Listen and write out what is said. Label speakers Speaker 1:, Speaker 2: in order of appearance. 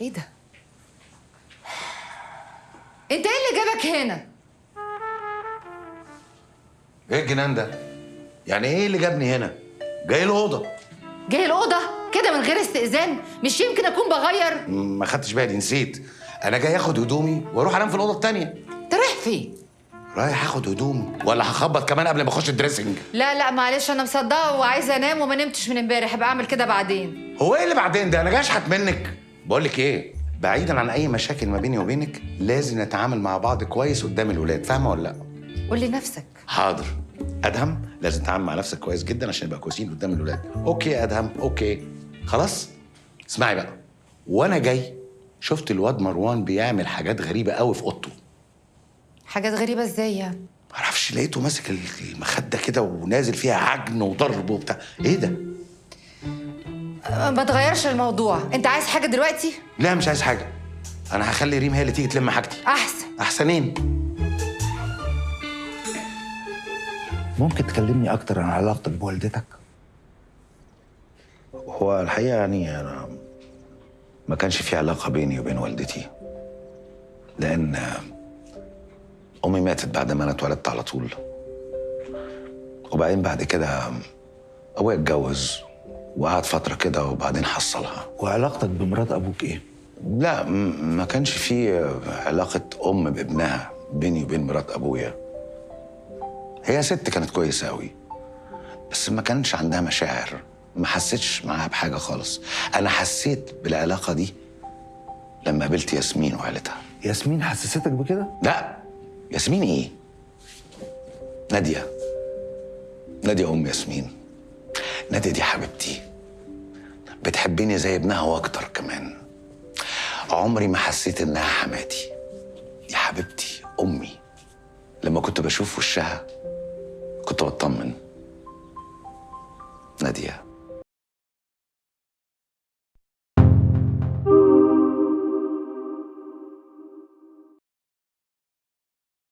Speaker 1: ايه ده؟ انت ايه اللي جابك هنا؟
Speaker 2: ايه الجنان ده؟ يعني ايه اللي جابني هنا؟ جاي الاوضة.
Speaker 1: جاي الاوضة كده من غير استئذان؟ مش يمكن اكون بغير؟
Speaker 2: ما خدتش بالي، نسيت. انا جاي اخد هدومي واروح انام في الاوضة الثانية.
Speaker 1: انت رايح فين؟
Speaker 2: رايح اخد هدومي ولا هخبط كمان قبل ما اخش ال dressing؟
Speaker 1: لا لا معلش، انا مصدقه وعايزه انام وما نمتش من امبارح، ابقى اعمل كده بعدين.
Speaker 2: هو ايه اللي بعدين ده؟ انا جاي اشحت منك. بقول لك ايه، بعيدا عن اي مشاكل ما بيني وبينك لازم نتعامل مع بعض كويس قدام الولاد، فاهمه ولا لا؟
Speaker 1: قول لي نفسك.
Speaker 2: حاضر. ادهم لازم تتعامل مع نفسك كويس جدا عشان نبقى كويسين قدام الولاد. okay يا ادهم، okay. خلاص اسمعي بقى، وانا جاي شفت الواد مروان بيعمل حاجات غريبة قوي في اوضته.
Speaker 1: حاجات غريبة ازاي يعني؟
Speaker 2: معرفش، لقيته ماسك المخدة كده ونازل فيها عجن وضرب وبتاع. ايه ده؟
Speaker 1: ما تغيرش الموضوع، انت عايز حاجة دلوقتي؟
Speaker 2: لا مش عايز حاجة، انا هخلي ريم هي اللي تيجي تلم حاجتي.
Speaker 1: احسن.
Speaker 2: احسنين.
Speaker 3: ممكن تكلمني اكتر عن علاقتك بوالدتك؟
Speaker 2: هو الحقيقة يعني انا ما كانش في علاقة بيني وبين والدتي، لان امي ماتت بعد ما انا اتولدت على طول. وبعدين بعد كده ابويا اتجوز وقعد فترة كده وبعدين حصلها.
Speaker 3: وعلاقتك بمرات ابوك ايه؟
Speaker 2: لا ما كانش في علاقة ام بابنها بيني وبين مرات ابويا. هي ست كانت كويسة قوي، بس ما كانش عندها مشاعر، ما حسيتش معاها بحاجة خالص. انا حسيت بالعلاقة دي لما قابلت ياسمين وعيلتها.
Speaker 3: ياسمين حسستك بكده؟
Speaker 2: لا ياسمين ايه؟ ناديه. ناديه ام ياسمين. ناديه دي حبيبتي، بتحبني زي ابنها واكتر كمان. عمري ما حسيت انها حماتي، دي حبيبتي امي. لما كنت بشوف وشها كنت بطمن. ناديه.